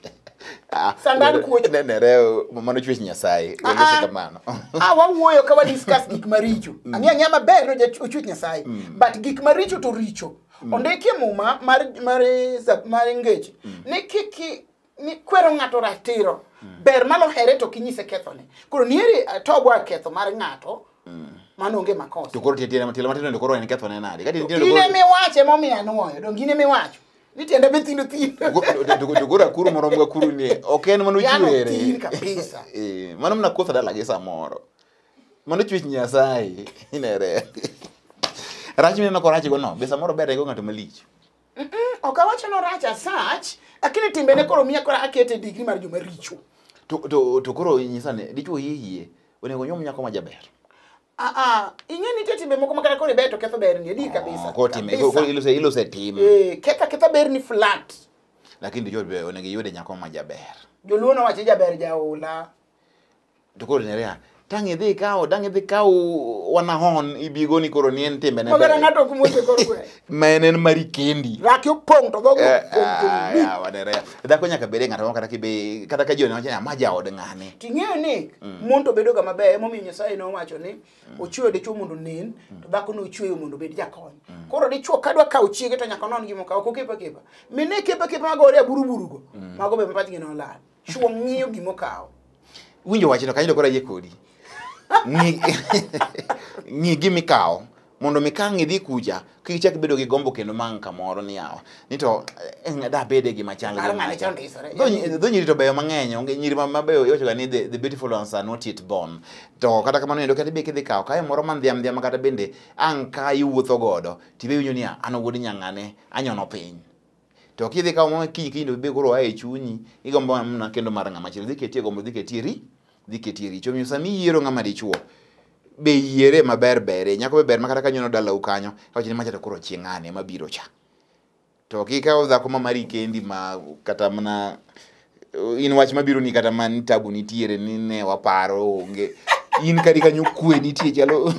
Sandan kuocho. Nenere mano chwech Nyasaye. Waloso kamano. Wawuoyo ka wa discuss gik maricho. Ang'e ang'eya maber no ochwech Nyasaye. But gik maricho to richo. Ondiki e Muma mar ngeche ni kiki ni kwero ng'ato ratiro. Ber malo here to kinyise kethone. Koro nieri tobwa ketho mar ng'ato. Mano onge makosa. To koro tiende matindo koro en kethone nade? Ka tiende koro ine miwache momiyo anuoyo. Donge ine miwacho. Ni tiende be tindo tindo. To koro akuru moro mga akuru ni ok en mano chwere. Yano tin kabisa. Mano mana koth dala gi samoro. Mano chwech Nyasaye inere. Rach mineno korach go no, be samoro ber go ng'ato malich. Ok awacho no rach as such, lakini timbene koro miya koro akete degree mar joma richo. To koro nyisa ni dichuo yie onego nyuom nyako ma jaber. Ing'e nitie timbe moko makata koro iber to ketho berni, adier kabisa. Koro time, koro ilose tim. Ketha berni flat. Lakini dichuo be onego iyude nyako ma jaber. Joluo nowacho jaber jaola. To koro nerea, tang' idhi ikaw wanahon ibigo ni koro ni en timbene ber. Magara ng'ato ok muoch e kor gweng'. Ma en mari kendi. Raki opong' to dhogi opong' to Yawa nerea. Dhako nyaka bede ng'ato moro kata kibe kata ka ji oneno wacho ni ma jaod ng'ane. Ting'eyo ni mon to bedo ga maber emomiyo Nyasaye nowacho ni ochweyo dichuo mondo onen to dhako nochweyo mondo obed jakony. Koro dichuo kadwa kawo chiege to nyaka onon gima okawo ok okepa kepa. Mine kepa kepa magore aburuburu go. Mago be mapachgi nolal. Chuo ng'iyo gima okawo. Winjo wachno kanyo koro ayie kodi. Ng'i gima ikawo mondo mi ka ang' idhi kucha kik ichak bedo gi gombo kendo mang' kamoro ni yawa ni to da bede gima chal gi macha. Dho nyiri to beyo mang'eny, onge nyiri mabeyo iwacho ga ni the beautiful ones are not yet born. To kata kamano endo kata be kidhi kawo kae moro mandhiam dhiam kata bende ang' ka iwuotho godo tibe iwinjo ni an wuod nyang'ane anyono piny. To kidhi kawo moro kiny kiny to be koro oa e chunyi igombo mana kendo mar ng'ama chielo dhi ketie gombo dhi ketie ri dhi ketie richo. Omiyo sama iyiero ng'ama dichuo be yiere maber bere nyako be ber ma kata ka nyono dalau kanyo kawacho ni macha to koro chieng' ng'ane mabiro cha. To kikawo dhako ma mari kendi ma kata mana in wach mabiro ni kata man tabu nitiere ni ne waparo onge in kari kanyo kwe nitie chalo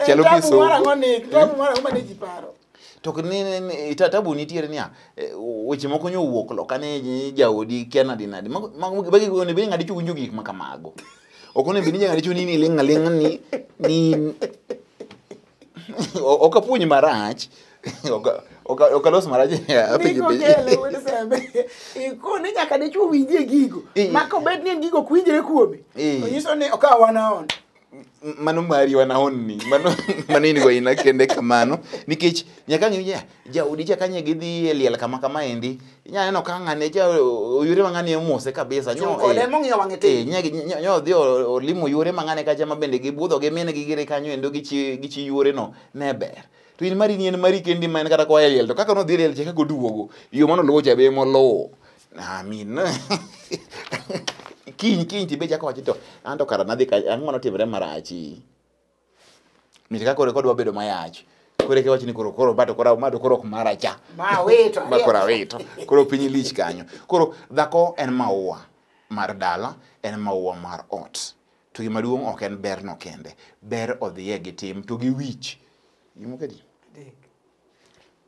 chalo kiso. Tabu mar ang'o ni tabu mar ang'o mane ji paro. To ni tabu nitiere niya weche moko nyo owuok loka ne jaodi kia nadi nadi magi onego bed ni ng'adi winjo gik ma kamago. Ok onego bed ni ng'adi chuo ni ling' aling'a ni ok apuonj marach ok alos marach apenjo penjo. Ikone nyaka dichuo winjie gigo ma kobed ni en gigo ok winjre kuome to nyiso ni okaw wanaon. Mano mari wanaon ni mano in go ina kende kamano nikech nyaka ng'i jaodi cha kanye gidhi e liel kama kama endi inya neno ka ng'ane cha oyure ma ng'ane omose kabisa nyo kode mong'iyo wang'e tin nyo odhi olimo yore ma ng'ane kacha ma bende gibudho gi min gi gire kanyo endo gi chi yore no ne ber. To in mari ni en mari kendi ma en kata koa e liel to kaka nodhi e liel cha kaka oduogo yo mano luwo cha be moluwo amin. Kiny kiny tibe chako wacho to an to kara nadhi ang'o manotimre marachi. Mit ka koro kodwa bedo mayach. Koro eka iwacho ni koro koro bato koro ma to koro ok mara cha. Ma wito. Ma koro awito. Koro piny lich kanyo. Koro dhako en maua mar dala, en maua mar ot. To gima duong' ok en ber no kende. Ber odhiye gi tim to gi wich. Gimokedi?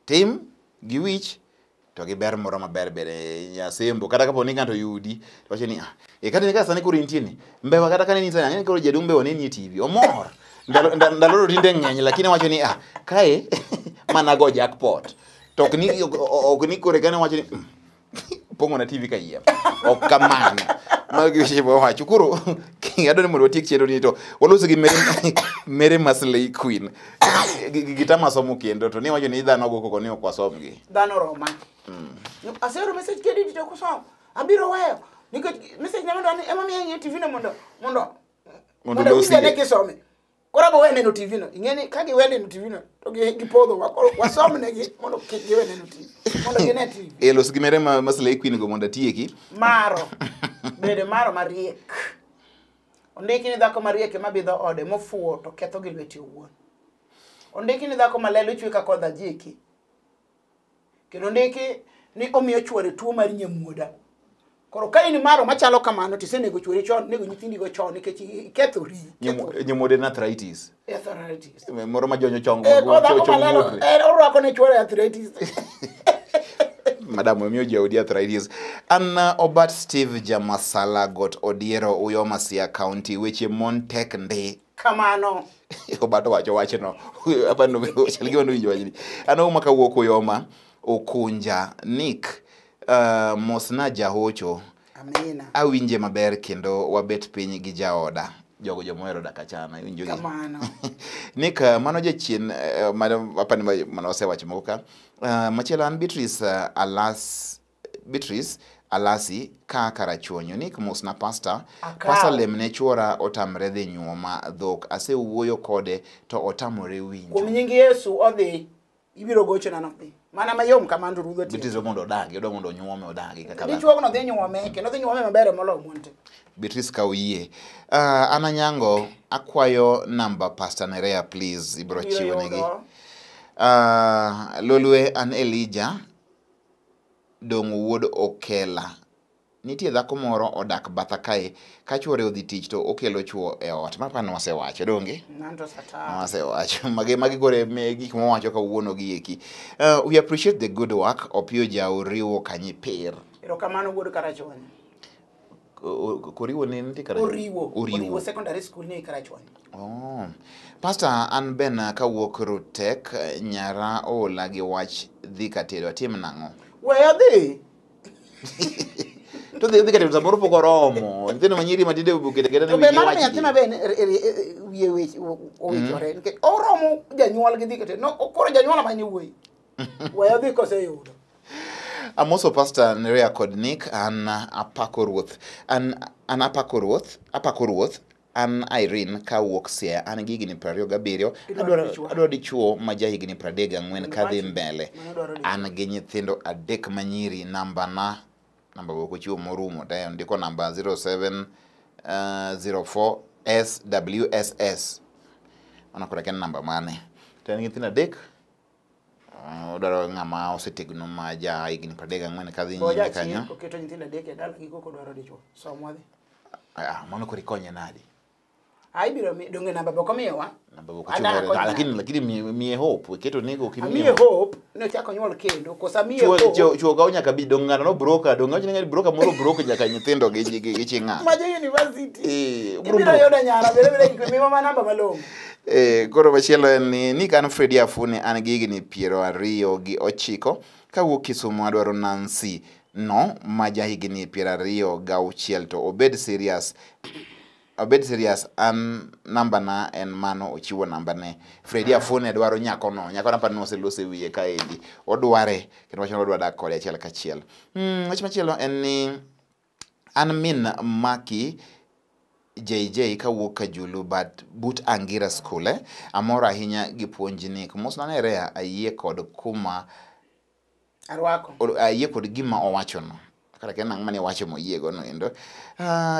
Tim gi wich to gi ber moro maber bere nyasembo kata kapo ni ng'ato yudi to wacho ni kata ni sani koro intie ni mbewa kata kane ni sani koro jaduong' mbewa ne nie TV omor ndalo tinde ng'eny lakini wacho ni kae mana go jackpot to ok ni kore kane wacho ni pong'o na TV kayiem ok kamano magi weche wacho koro adwaro ni mondo watiek chenro ni to walos gi Mere Masley Queen gitama somo kendo to ni wacho ni dhano go koko ni ok wasomgi dhano roma. Asero message kedi to kusom abiro weyo Nikech message na mondo ema miyo ng'iyo TV no mondo Mondo mondo losie. winje kisome. Koro abo we neno TV no. Ing'e ni ka giwe neno TV no to gipodho wa. Koro wasomnegi mondo kik giwe neno TV. Mondo gine TV. E los gimere ma Slay Queen go mondo atieki. Maro. Bede maro mariek. Ondiki ni dhako mariek ema bidho ode mofuwo to ketho gi lwete owuon. Ondiki ni dhako malelo chwe ka kodh ajiki. Kendo ondiki ni omiyo chuore tuo mar nyamuoda. Koro ka in maro machalo kamano to isenego chuori chon, nego nyithindigo chon nikech ikethori. Nyamuoda en arthritis. Arthritis. Moro ma jonyo chong Ko dhako malelo orwako ne chuore arthritis. Madam omiyo jaodi arthritis. An Obert Steve Jamasala got Odiero Uyoma Siaya County weche mon tek ndi. Kamano. Obert owacho wachno. Apani chal gima nowinjo wachni. An Ouma kawuok Uyoma Okunja Nick mosna jahocho. Amina. Awinje maber kendo wabet piny gi jaoda. Jogo jomohero dak achana iwinjo gi. Kamano. Nick mano jachien mano apani mano osewacho moko ka. Machielo an Beatrice Beatrice Alasi ka Karachuonyo. Nick mosna pastor. Pastor lemne chuora otamre dhi nyuoma dhok. Asewuoyo kode to otamore winjo. Kuom nying Yesu odhi ibiro gochona nodhi. Mana mayom kamano rudho tiende. Beatrice mondo odagi, odwa mondo onyuome odagi kaka dhano. Dichuo no dhi nyuome kendo dhi nyuome maber moloyo mon te. Beatrice ka oyie. An Anyango akwayo namba Pastor Nerea please ibiro chiwo negi. Lolwe an Elijah Dong'o wuod Okela. Nitie dhako moro odak batha kae ka chuore odhi tich to okelo chuo e ot. Ma pano wasewacho donge? Nanto sata. Wasewacho. Magi kore me gik mwawacho kawuono gi eki. We appreciate the good work. Opiyo ja Oriwo Kanyipir. Erokamano wuod Karachuonyo. Koriwo ne nitie Karachuonyo? Oriwo. Oriwo secondary school ni Karachuonyo. Oh. Pastor an Ben kawuok Rutek nyara oola gi wach dhi katedo atim nang'o? We odhi. To dhi katedo samoro pok oromo. Nyithindo manyiri matinde oketo aketa To ni be wigi mano wach nyathi gi. ma be wiye owichore nikech oromo janyuol gi dhi katedo. No, koro janyuol ema ni wuoyi. We odhi koseyudo. Amoso Pastor Nerea kod Nick an apako ruoth. An apako ruoth, an Irene kawuok Siaya, an gi higni 27. Adwaro dichuo ma ja higni 34 kadhi mbele. An gi nyithindo 3 manyiri. Namba na namba ok ochiwo morumo te ondiko namba 0704 SWSS. Mano koro akia ni namba mane. To en gi nyithindo 3. Odwaro ng'ama osetegno ma ja higni 34 kadhi nyime kanyo. Oketo nyithindo 3 e dala gi koko dwaro dichuo. Som wadhi. Mano koro ikonye nade? Ibiro mi donge namba boko miyowa? Namba boko chiwo. Lakini miye hope, iketo nego kimiye. Miye hope ne ochako nyuol kendo kosa miye hope. Chuo ga nyaka bi dong ng'ano no broker, dong ng'ano ni broker moro broker nyaka nyithindo gi chi ng'ato. Ma jo university. Ibiro yudo nyara bere bere miwa ma namba malong'o. Koro machielo en ni kan Freddy Afune an gi higni 29 kawuok Kisumu adwaro Nancy no ma ja higni 26 to obed serious. Obed serious an namba na en mano ochiwo namba ne. Freddy Afune dwaro nyako no. Nyako no apani oselose wiye kaendi. Odware kendo wacho ni odwa dak kode achiel kachiel. Wach machielo en ni an min Maki JJ kawuok Kajulu but Angira School. Amor ahinya gi puonj Nick. Mosna Nerea ayie kod kuma arwako. Ayie kod gima owachono. Kata kia nang'o mane wacho moyiego no endo.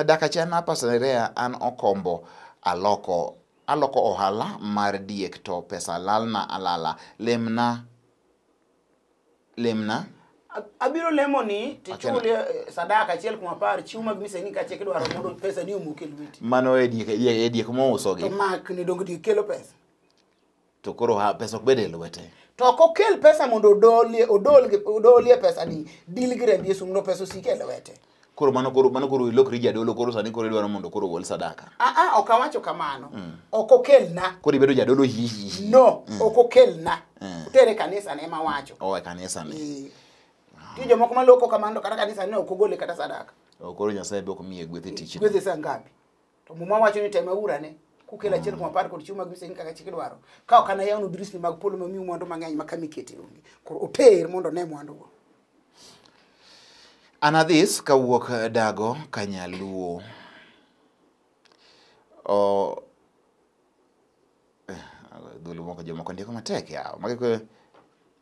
Dak achana Pastor Nerea an okombo aloko ohala mar diek to pesa lalna alala. Lemna. Abiro lemoni tichulie sadaka 1/10 chiwo mag miseni ka chik dwaro mondo pesa ni omuke lweti. Mano e diek mouso gi. To mak ni dong diek kelo pesa. To koro pesa ok bed e lwete. To ok okel pesa mondo odolie pesa ni deal gi remb Yesu mondo pesa osik e lwete. Koro mano koro ilokri jadolo koro sani koro idwaro mondo koro ogol sadaka. Ok awacho kamano. Ok okelna. Koro ibedo jadolo hi. No, ok okelna. Otere kanisa ne ema wacho. Oh, e kanisa ne. Ti jomoko maloko kamano kata kanisa ne ok ogole kata sadaka. Koro Nyasaye be ok miye gweth e tich. Gweth e saa ngapi? To Muma wacho ni tema urane kukelo 1/10 kod chiwo mag misengni kaka chik dwaro. Ka ok anayawnu dirisni mag polo mamiu mwandu mang'eny ma kama ikete onge. Koro oter mondo one mwandugo. Anadhis kawuok Dago Kanyaluo. O dholuo moko jomoko ndiko matek yawa. Magi ko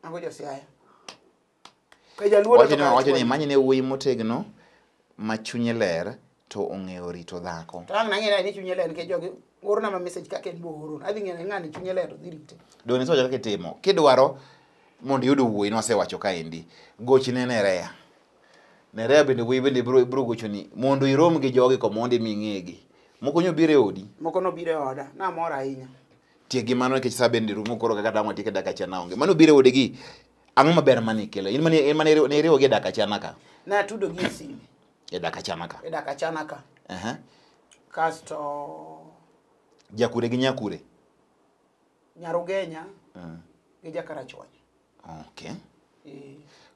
Ango josiaya. Ka jaluo to wacho ni manyne wuoyi motegno ma chunye ler to ong'eyo rito dhako. To ang' nang'e ni chunye ler nikech jogi orona ma message kaka en bo orona. Adhi ng'eyo ni ng'ani chunye ler to dhi rite. Doni soja kaka itimo. Kidwaro mondo iyud wuoyi nwasewacho kaendi. Gochne Nerea. Nerea bende wuoyi bende biro gochoni mondo irom gi jogi ko mondo ming'egi. Moko nyo biro e odi. Moko nobiro e oda. Namor ahinya. Tiek gi mano nikech sa bende rumo koro kaka dang' watiek e dakika achiel naonge. Mano biro e odi gi ang'o maber mane ikelo? In mane iriwo gi e dakika achiel ka? Natudo gi e simu. E dakika achiel ka. E dakika achiel ka. Kasto Jakure gi nyakure. Nyarugenya gi Jakarachuonyo. Okay.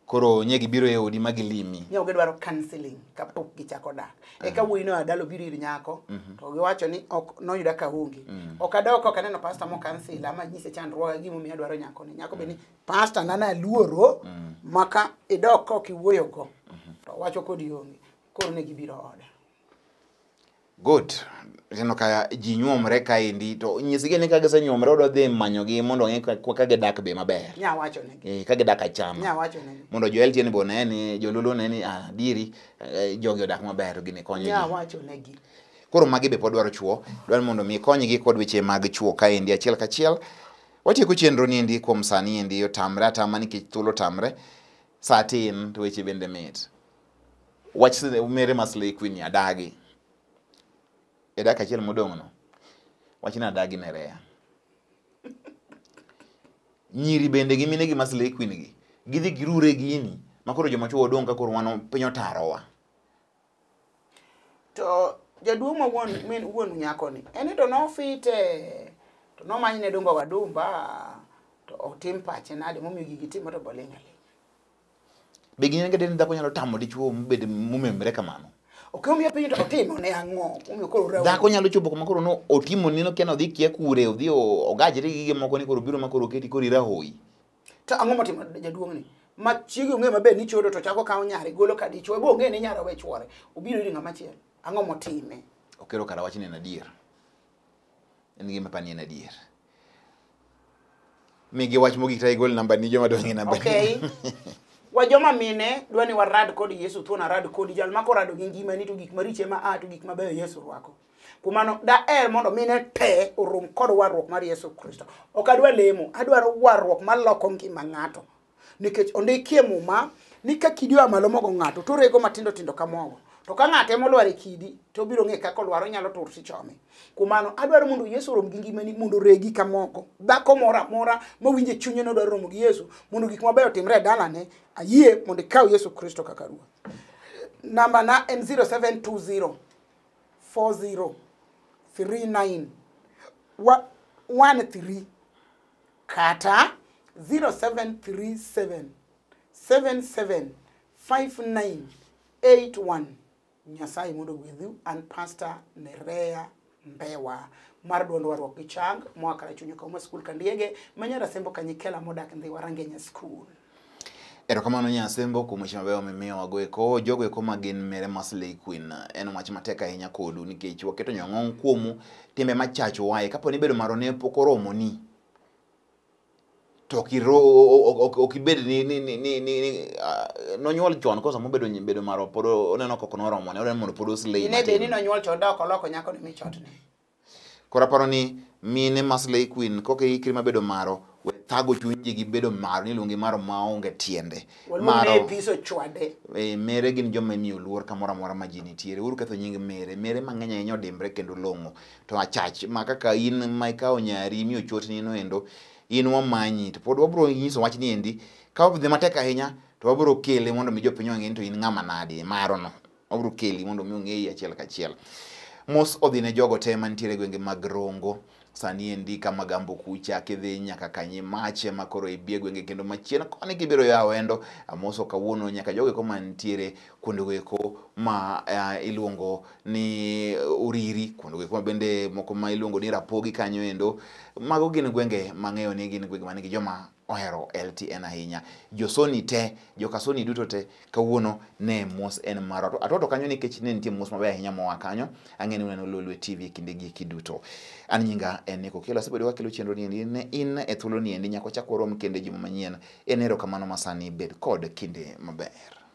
Koro nye gibiro e odi ma gilimi. Nye gidwaro counseling kapok gichako dak. Eka wuoyi no adalo biro ir nyako to giwacho ni ok noyuda ka onge. Ok adok ok aneno pastor mo cancel ama nyise chandruoga gimomiyo adwaro nyako ni. Nyako be ni pastor nana aluoro maka idok ok iwuoyo go. To wacho kodi onge. Koro ne gibiro oda. Good. Ineno ka ji nyuomre kaendi to nyisgi ni ka gisenyuomre odwa dhi manyogi mondo ong'e kaka gidak be maber. Nya wacho negi. Ka gidak achama. Nya wacho negi. Mondo jo LTN be one ni jolulu one ni adieri jogi odak maber gini konyo ji. Nya wacho negi. Koro magi be pod dwaro chuo, dwaro mondo mi konygi kod weche mag chuo kaendi achiel kachiel. Watieko chenro ni endi kuom sani endi otamre atama nikech thuolo otamre. Sa tin to weche bende mit. Wach mere ma Slay Queen ni adagi. E dakika achiel modong' no, wach ni adagi Nerea. Nyiri bende gi mine gi ma Slay Queen gi, gidhi girure gini, ma koro joma chuo odong' ka koro wan piny otarowa. To jaduong' ma wuon, min wuon nyako ni, en to nofite, to nomanyne dumba wa dumba, to otim pache nade momiyo gigi timore to boling' aling'. Be gin gadier ni dhako nyalo tamo dichuo mobed momemre kamano? Ok omiyo piny to otimo ne ang'o? Omiyo koro rawo. Dhako nyalo chopo kuma koro no otimo ni no kia nodhi kia kure, odhi ogajre gi gige moko ni koro biro ma koro oketi koro irahoyi. To ang'o motimo jaduong' ni? Ma chiege ong'e maber ni chodo to chako kawo nyare golo ka dichuo, bo ong'e ni nyare owe chuore. Obiro ir ng'ama chielo. Ang'o motime? Okero kara wach ni en adier. En gima pani en adier. Migi wach mogik ta igol namba ni joma dwang'e namba ni. Okay. Wa joma mine dwa ni warad kod Yesu, thuon arad kodi jal ma korado gi ngimani to gik maricho ema a to gik mabeyo Yesu rwako. Kuom mano daher mondo mine te orom kod warruok mar Yesu Kristo. Ok adwa lemo, adwaro warruok maloko ngima ng'ato. Nikech ondikie Muma ni ka kidi oa malo mogo ng'ato to orego matindo tindo ka mogo. To ka ng'ato ema olwar e kidi to obiro ng'e kaka olwar, onyalo tur tichome. Kuom mano adwaro mondo Yesu orom gi ngimani mondo oregi ka mogo. Dhako moro amora mawinjo e chunye ni odwaro romo gi Yesu mondo gik mabeyo otimre e dalane, ayie mondo ikaw Yesu Kristo kaka Ruoth. Namba na en 0720 40 39 13 kata 0737 77 59 81. Nyasaye mondo ogwedhu. An Pastor Nerea Mbewa mar duond warruok gi chang moa Karachuonyo Kauma School Kandiege ma Nyarasembo Kanyikela modak Ndhiwa Rangenya School. Erokamano Nyasembo kuom weche mabeyo mimiyowa go eko. Jogo eko ma gin mere ma Slay Queen en wach matek ahinya kodu nikech waketo nyong'ong' kuomu timbe machacho wae. Kapo ni bedo maro ne pok oromoni to ok ibed ni nonyuol chon kosa mobedo bedo maro pod oneno kok noromone, oneno mondo pod oslay Ine be ni matin. nonyuol chon da ok oloko nyako ni michotne. Koro aparo ni mine ma Slay Queen koka ikri ma bedo maro, we thago chuny ji gi bedo maro, niluongi maro maonge tiende. Waluonge ni episo chwade. Mere gin joma imiyo luor kamoro amora ma ji nitiere. Uru ketho nying mere. Mere mang'eny ahinya odimbre kendo long'o. To achach ma kaka in ma ikawo nyari imiyo chotni no endo, in wamanyi to pod wabiro nyiso wach ni endi. Ka odhi matek ahinya to wabiro kele mondo mi jopiny ong'e ni to in ng'ama nade maro no. Wabiro keli mondo mi ong'eyi achiel kachiel. Mos odhi ne jogo te mantiere e gwenge mag Rongo. Sani endi kama Gambo kucha kidhi nyaka Kanyimache ma koro ibie gwenge kendo machien koni kibiro yawo endo. Amoso kawuono nyaka jogo eko mantiere kuondego eko ma iluongo ni Uriri, kuondego eko ma bende moko ma iluongo ni Rapogi kanyo endo. Mago gin gwenge mang'eyo ni gin gwenge manigi joma ohero LTN ahinya. Josoni te, jokasoni duto te, kawuono ne mos en marwa. Atoto kanyo nikech ne nitie mos maber ahinya moa kanyo. Ang'e ni uneno Lolwe TV kinde gi eki duto. An nyinga en Nico Okello, asebedo kakelo chenro ni endi ne in e thuolo ni endi nyaka wachak warom kendo e juma manyien. En erokamano masani, bed kod kinde maber.